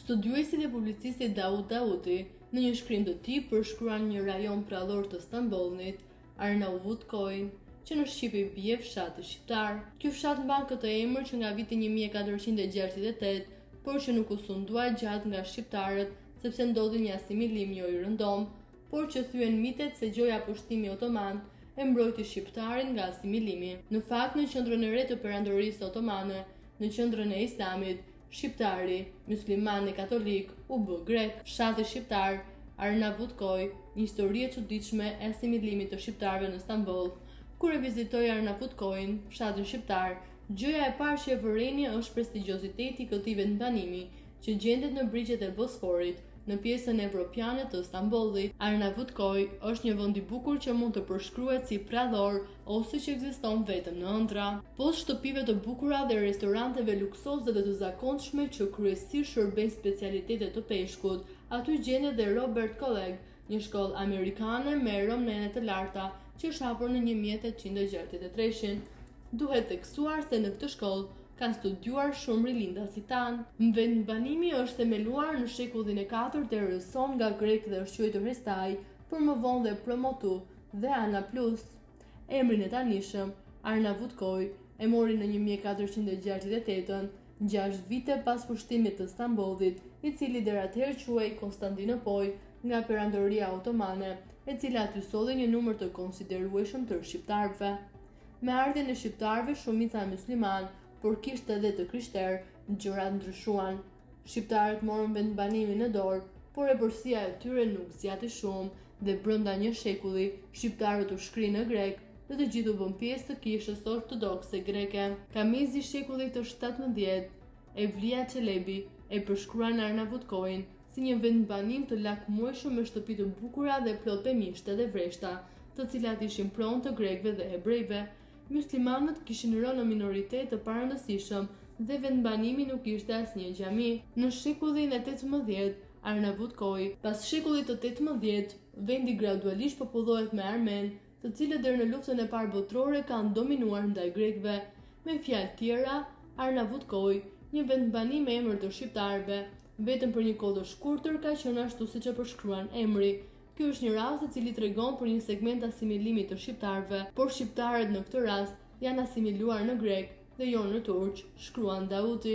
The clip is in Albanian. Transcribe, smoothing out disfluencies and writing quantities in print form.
Studiuesi dhe publicisti Daut Dauti, në një shkrim të tij përshkruan një rajon prallor të Stambollit, Arnavutkojin, që në shqip i bie fshati shqiptar. Ky fshat mban këtë emër që nga viti 1468, por që nuk u sundua gjatë nga shqiptarët, sepse ndodhi një asimilim jo i rëndomtë, por që thyen mitet se gjoja pushtimi otoman e mbrojti shqiptarin nga asimilimi. Në fakt, në qendrën e re të Perandorisë Otomane, në qendrën e Islamit, Shqiptari, mysliman e katolik, u bë grek. Fshati shqiptar, Arnavutkoj, një histori e çuditshme e asimilimit të shqiptarëve në Stamboll. Kur e vizitoi Arnavutkojin, fshatin shqiptar, gjëja e parë që e vëreni është prestigjioziteti i këtij vendbanimi, që gjendet në brigjet e Bosforit, në pjesën evropiane të Stambollit. Arnavutkoj është një vend i bukur që mund të përshkruhet si prallor ose që ekziston vetëm në ëndrra. Pos shtëpive të bukura dhe restoranteve luksoze dhe të zakonshme që kryesisht shërbejnë specialitete të peshkut, aty gjendet dhe Robert College, një shkollë amerikane me renome të larta që është hapur në 1863-shin. Duhet theksuar se në këtë shkollë kanë studiuar shumë rilindasit tanë. Vendbanimi është themeluar në shekullin e katërt të erës sonë nga grekë dhe është quajtur Hestai, por më vonë dhe Promotu dhe Anaplus. Emrin e tanishëm, Arnavutkoj, e mori në 1468-ën, gjashtë vite pas pushtimit të Stambollit, i cili deri atëherë quhej Konstandinopojë nga Perandoria Otomane, e cila aty solli një numër të konsiderueshëm të shqiptarëve. Me ardhjen e shqiptarëve, shumica myslimanë, por kishte edhe të krishterë, gjërat ndryshuan. Shqiptarët morën vendbanimin në dorë, por epërsia e tyre nuk zgjati shumë dhe brenda një shekulli shqiptarët u shkrinë në grekë dhe të gjithë u bënë pjesë të kishës ortodokse greke. Nga mesi i shekullit të 17, Evlija Çelebi e përshkruan Arnavutkojin si një vendbanim të lakmueshëm me shtëpi të bukura dhe plot pemishte dhe vreshta, të cilat ishin pronë të grekëve dhe hebrejve. Myslimanët kishin rënë në minoritet të parëndësishëm dhe vendbanimi nuk kishte asnjë xhami. Në shekullin e 18, Arnavutkoj, pas shekullit të 18, vendi gradualisht popullohet me armenë, të cilët deri në Luftën e Parë Botërore kanë dominuar ndaj grekëve. Me fjalë tjera, Arnavutkoj, një vendbanim me emër të shqiptarëve, vetëm për një kohë të shkurtër ka qenë ashtu siç e përshkruan emri. Ky është një rast i cili tregon për një segment asimilimi të shqiptarëve, por shqiptarët në këtë rast janë asimiluar në grekë dhe jo në turq, shkruan Dauti.